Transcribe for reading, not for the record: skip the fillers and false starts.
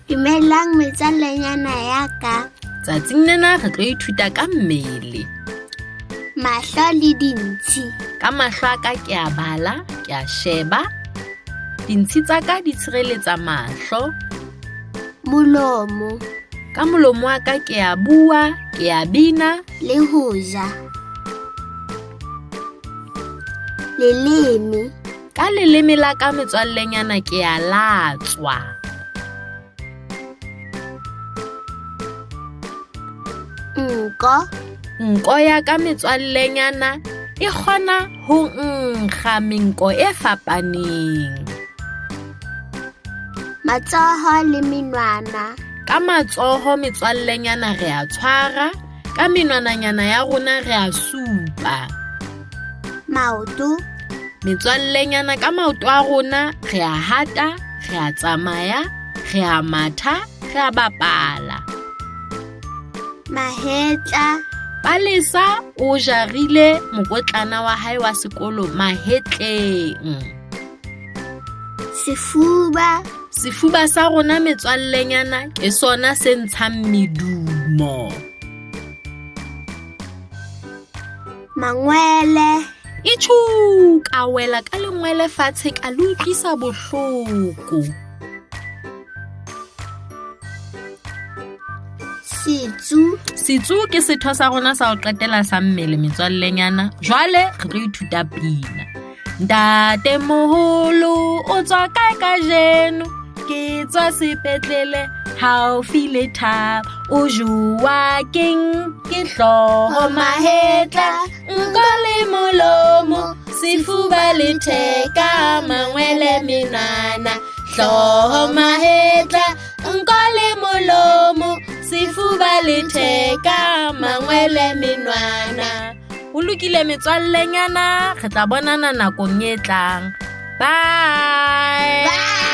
Dumelang metswallenyana ya ka. Tsatsing lena re tlo ithuta ka mmele. Mahlo le dintshi. Ka mahlo a ka ke a bala, ke a sheba. Dintshi tsa ka di tshireletsa mahlo. Molomo. Ka molomo wa ka ke a bua, ke a bina. Le ho ja. Leleme. Ka leleme la ka metswallenyana ke a latswa. Nko. Nko ya ka metswallenyana e kgona ho nkga menko e fapaneng. Matsoho le menwana. Ka matsoho metswallenyana re a tshwara, ka menwananyana ya rona re a supa. Maoto. Metswallenyana ka maoto a rona re a hata, re a tsamaya, re a matha, re a bapala. Mahetla. Palesa o jarile mokotlana wa hae wa sekolo mahetleng. Sefuba. Sefuba sa rona metswallenyana ke sona se ntshang medumo. Mangwele. Itjhu, ka wela ka lengwele fatshe ka le utlwisa bohloko. Setsu. Setsu ke setho sa rona sa ho qetela sa mmele metswallenyana. Jwale re tlo ithuta pina. Ntate moholo o tswa kae kajeno? Ke tswa sepetlele haufi le thaba. O jowa keng? Ke hlooho, mahetla, nko le molomo, sefuba le theka, mangwele menwana. Hlooho, mahetla, nko le molomo, sefuba le theka, mangwele menwana. Ho lokile metswallenyana, re tla bonana nakong e tlang. Bye. Bye.